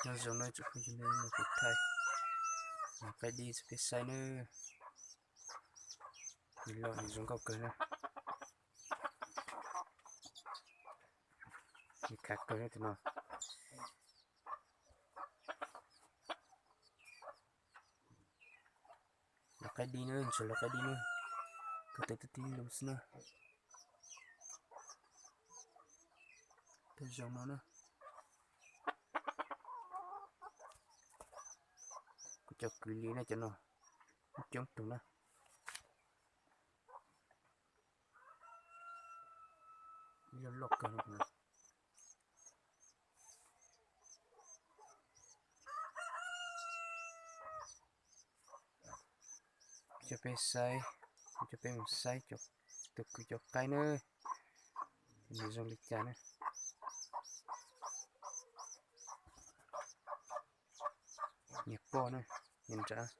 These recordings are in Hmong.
Nyob zoo nawb tsoom phooj ywg, hnub no kuv thaij qaib dib tso peb saib nawb. Nws loj nws zoo nkauj kawg na. Nws khav kawg na tus no. Los qaib dib na, ntsuag los qaib dib na. Koj tau tib tib lus xwb na. Tej zoo no na. Kuv cov kwv li na cov no, coob tug na. Ib loj loj kawg no. Coj peb saib, coj peb mus saib cov, tus kwv cov qaib na, nws zoo li cas na. Niag poj na, niag nrad.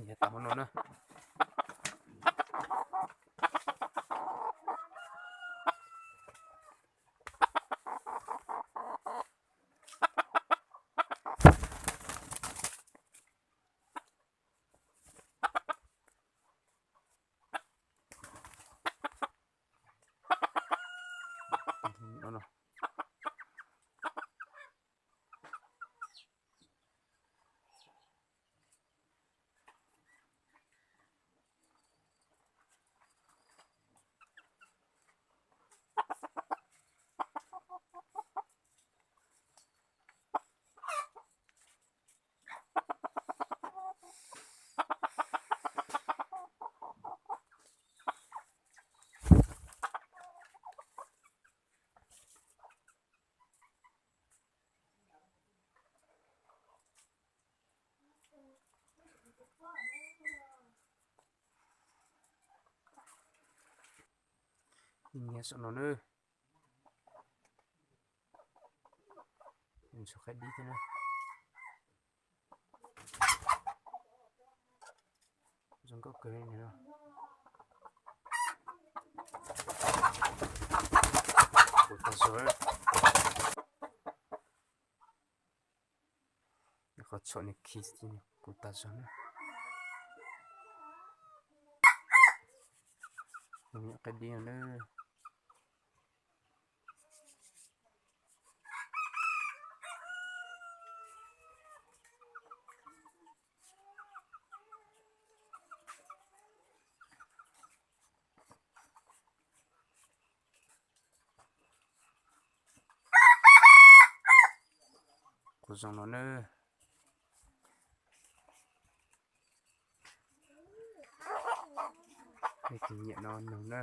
Yav tau hauv no na. Nyiam saum no na. Ntsuag qaib dib thiab na. Zoo nkauj kawg li no. Kuv tag zog. Qhov txhuam nws khi kuv tag zog na. Nyob qaib dib no na. Kuv zoo no na. Tus nyiam no nug na.